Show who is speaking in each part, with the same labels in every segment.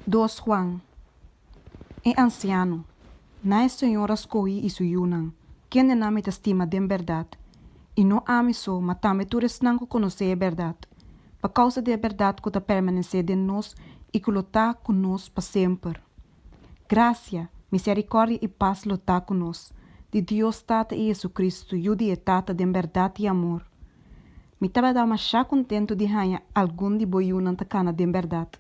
Speaker 1: Dos Juan. E ansiano, Na e señora skohí i su yunan, kendenan mi ta stima den bèrdat, i no ami so, ma tambe tur esnan ku konosé e bèrdat, pa kousa di e bèrdat ku ta permanesé den nos i ku lo ta ku nos pa semper. Grasia, miserikòrdia i pas lo ta ku nos, di Dios Tata i JesuCristu, Yu di e Tata, den bèrdat i amor. Mi tabata mashá kontentu di haña algun di bo yunan ta kana den bèrdat,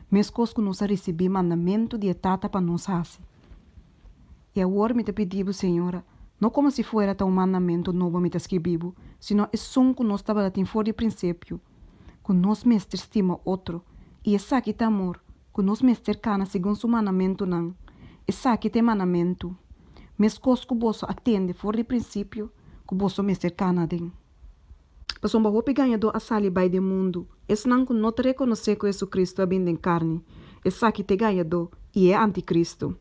Speaker 1: meskos ku nos a risibí mandamentu di e Tata pa nos hasi. I awor mi ta pidi bo, señora, no komo si fuera ta un mandamentu nobo mi ta skirbi bo, sino esun ku nos tabata tin for di prinsipio, ku nos mester stima otro, i esaki ta amor, ku nos mester kana segun su mandamentunan. Esaki ta e mandamentu, meskos ku boso a tende for di prinsipio, ku boso mester kana aden. Pasobra hopi gañadó a sali bai den mundu, esnan ku no ta rekonosé ku Hesu-Kristu a bin den karni. Esaki ta e gañadó i e antikristu.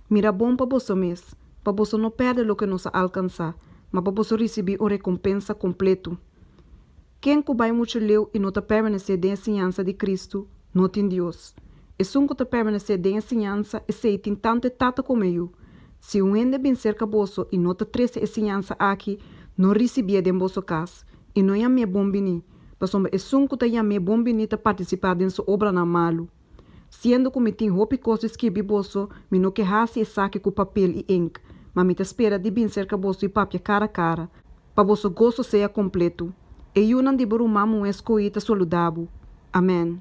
Speaker 1: Mira bon pa boso mes, pa boso no pèrdè loke nos a alkansá, ma pa boso risibí un rekompensa kompletu. Ken ku bai muchu leu i no ta permanesé den e siñansa di Kristu, no tin Dios. Esun ku ta permanesé den e siñansa, esei tin tantu e Tata komo e Yu. Si un hende bin serka boso i no ta trese e siñansa aki, no risibié den boso kas, i no yam'é bonbiní, pasobra esun ku ta yam'é bonbiní ta partisipá den su obranan malu. Siendo ku mi tin hopi kos di skirbi boso, mi no ke hasi esaki ku papel i ink, ma mi ta spera di bin serka boso i papia kara kara, pa boso goso sea kompletu. E yunan di bo ruman muhé skohí ta saludá bo. Amèn.